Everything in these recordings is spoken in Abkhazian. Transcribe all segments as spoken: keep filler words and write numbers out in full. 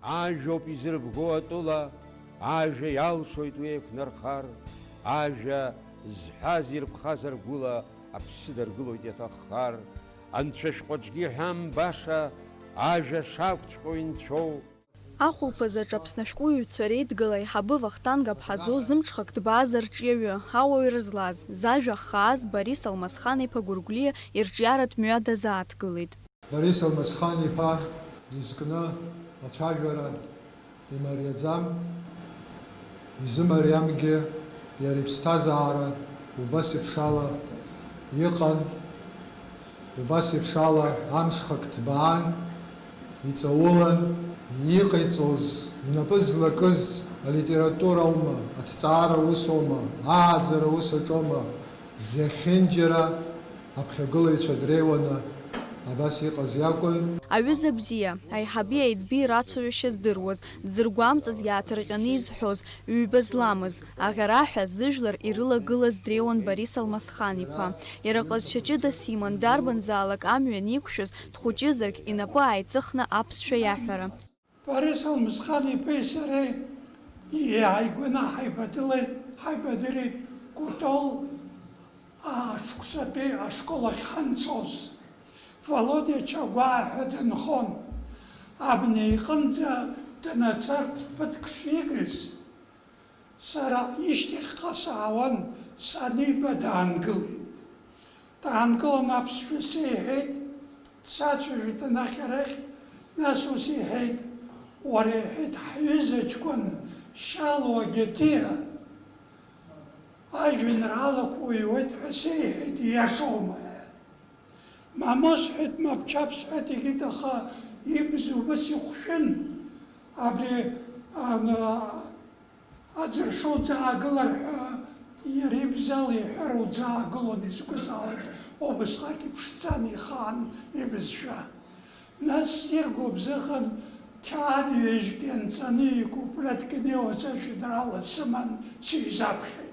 Ажәоуп изырбго атәыла, ажәа иалшоит уи еиқәнархар, ажәа зҳәаз ирԥхазар гәыла аԥсы даргылоит иаҭаххар, анцәа шәҟәаҿгьы иҳәам баша, ажәа шакәҵәҟьоу инцәоу. Ахәылԥазы аҿы Аԥсны ашәҟәыҩҩцәа реидгыла аиҳабы Вахтанг Аԥҳазоу зымҽхак дбааз арҿиаҩы, ауаҩра злаз, зажәа ххааз Борис Алмасхан-иԥа Гәыргәлиа ирҿиаратә мҩа дазааҭгылеит. Борис Алмасхан-иԥа изкны ацәажәара имариаӡам, изымариамгьы иара иԥсҭазаара убас еиԥшала иҟан, убас еиԥшала амшхак ҭбаан, иҵаулан, иҟаиҵоз, инапы злакыз алитература аума, аҭҵаара ус аума, ааӡара ус аҿоума, зехьынџьара аԥхьагылаҩцәа дреиуаны абас иҟаз иакәын. Аҩыза бзиа, аиҳаби аиҵби рацәажәашьа здыруаз, дзыргәамҵыз иааҭырҟьаны изҳәоз, ҩба зламыз, аӷьараҳәа зыжәлар ирылагылаз дреиуан Борис Алмасхан-иԥа. Иара ҟазшьа ҷыдас иман, дарбанзаалак амҩа аниқәшәаз, дхәыҷызаргь, инапы ааиҵыхны аԥсшәа иаҳәара. Борис Алмысхан-иԥеи сареи иааигәаны ҳаибадылеит, ҳаибадырит Кәтол ашықәсатәи ашкол ахь ҳанцоз. Володиа Чагәаа ҳәа дынхон. Абни иҟынӡа днацарц ԥыҭк шигыз, сара ишьҭахьҟа саауан, саниба даангылеит. Даангылан аԥсшәа сеиҳәеит, дсацәажәеит анахь арахь, нас ус иҳәеит, уара, иҳәеит, ҳҩыза ҷкәын Шьалуа Гьатиа ажәеинраалақәа уҩуеит ҳәа сеиҳәеит, ииашоума ҳәа. Мамоу сҳәеит, мап чап сҳәеит, иҳәеит, аха ибз убас ихәшәын, абри, ан-, Аӡыршы уӡаагылар ҳәа иара ибзала иҳәар уӡаагылон, изгәасҭоит, убысҟак иԥшӡан ихаан ибызшәа. Нас ссир гәыбзыӷын, қьаад ҩажәк ианҵаны икуплетк инеиуаз ажәеинраала сыман сизаԥхьеит.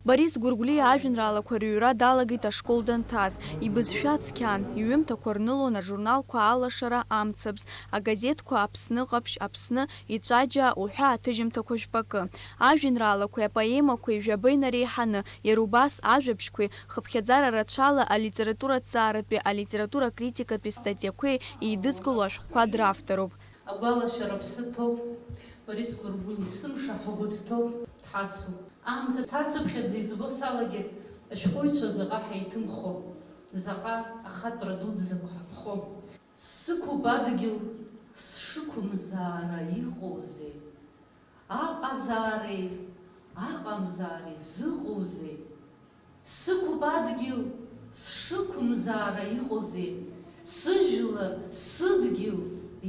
Борис Гәыргәлиа ажәеинраалақәа рыҩра далагеит ашкол данҭаз. Ибызшәа цқьан, иҩымҭақәа рнылон ажурналқәа Алашара, Амцабз, агазеҭқәа Аԥсны Ҟаԥшь, Аԥсны, Иҵәаџьаа уҳәа аҭыжьымҭақәа жәпакы. Ажәеинраалақәеи апоемақәеи жәаба инареиҳаны, иара убас ажәабжьқәеи, хыԥхьаӡара рацәала алитератураҭҵааратәи алитература критикатәи статиақәеи еидызкыло ашәҟәқәа дравторуп. Агәалашәара аԥсы ҭоуп, Борис Гәыргәлиа сымшаҳәа гәы дҭоуп, дҳацуп. Аамҭа цацыԥхьаӡа избо салагеит, ашәҟәыҩҩцәа заҟа ҳаиҭымхо, заҟа ахатәра дуӡӡақәа ҳаԥхо. Сықәуп адгьыл сшықәымзаара иҟоузеи? Аҟазаареи аҟамзаареи зыҟоузеи? Сықәуп адгьыл сшықәымзаара иҟоузеи? Сыжәлар, сыдгьыл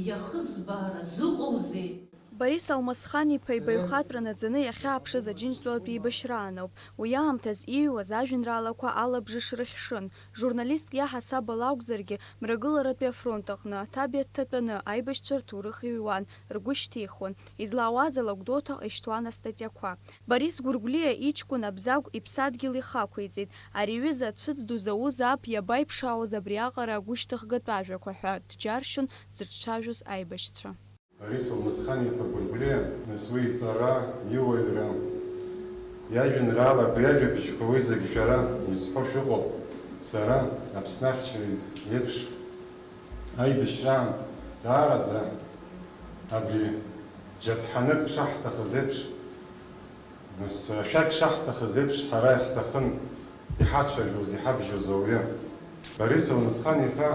иахызбаара зыҟоузеи? Борис Алмасхан-иԥа ибаҩхатәра наӡаны иахьааԥшыз Аџьынџьтәылатә еибашьрааноуп. Уи аамҭаз иҩуаз ажәеинраалақәа алабжыш рыхьшын. Журналистк иаҳасабала акәзаргьы, Мрагыларатәи афронт аҟны аҭабиа дҭатәаны аибашьцәа рҭоурых иҩуан, ргәы шьҭихуан, излаауаз ала Гәдоуҭаҟа ишьҭуан астатиақәа. Борис Гәыргәлиа иҷкәын Абзагә иԥсадгьыл ихақәиҵеит. Ари аҩыза ацәыӡ ду зауз ааб иабаиԥшаауаз абри аҟара агәышьҭыхгатә ажәақәа ҳәа дџьаршьон зыҿцәажәоз аибашьцәа. Борис Алмысхан-иԥа Гәыргәлиа, нас уи иҵара, иуаҩра, иажәеинраалақәа, иажәабжьқәа, уи зегь шәара изҳәо шәыҟоуп. Сара, Аԥсны ахьчаҩ иеиԥш, аибашьраан даараӡа абри џьаԥҳанык шаҳҭахыз еиԥш, Нас ашәак шаҳҭахыз еиԥш, ҳара иаҳҭахын иҳацәажәоз, иҳабжьоз ауаҩы. Борис Алмысхан-иԥа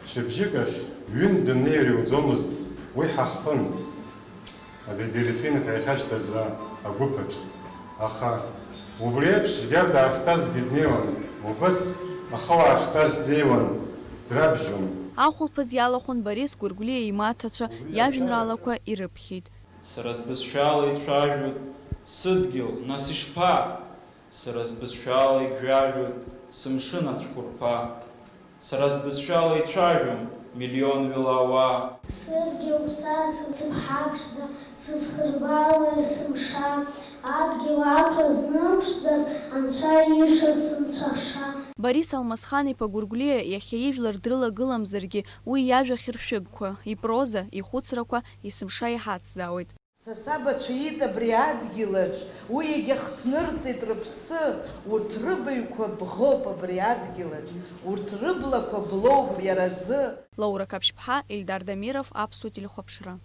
шьыбжьык ахь ҩынтә дымнеир иуӡомызт, уи ҳаххын, абри Дельфин ҳәа иахьашьҭаз агәыԥаҿ. Аха убри еиԥш Гьарда ахьтәазгьы днеиуан, убас ахауа ахьтәаз днеиуан, драбжьон. Ахәылԥаз иалахәын Борис Гәыргәлиа имаҭацәа, иажәеинраалақәа ирыԥхьеит. Сара сбызшәала ицәажәоит сыдгьыл, нас ишԥа? Сара сбызшәала игәжәажәоит сымшын ацәқәырԥа. Сара сбызшәала ицәажәом Миллионҩыла ауаа. Сыдгьыл ԥсаа сыԥҳа ԥшӡа, сызхырбаауа есымша, адгьыл ақәра знымԥшӡаз, анцәа ииша сынцәаша. Борис Алмасхан-иԥа Гәыргәлиа иахьа ижәлар дрылагыламзаргьы, уи иажәа хьыршәыгқәа, ипроза, ихәыцрақәа есымша иҳацзаауеит. Са сабацәа иит абри адгьылаҿ, уи егьахҭнырҵеит рыԥсы, урҭ рыбаҩқәа бӷоуп абри адгьылаҿ, урҭ рыблақәа блоуп иара азы. Лаура Қаԥшьԥҳа, Ельдар Дамиров, Аԥсуа телехәаԥшра.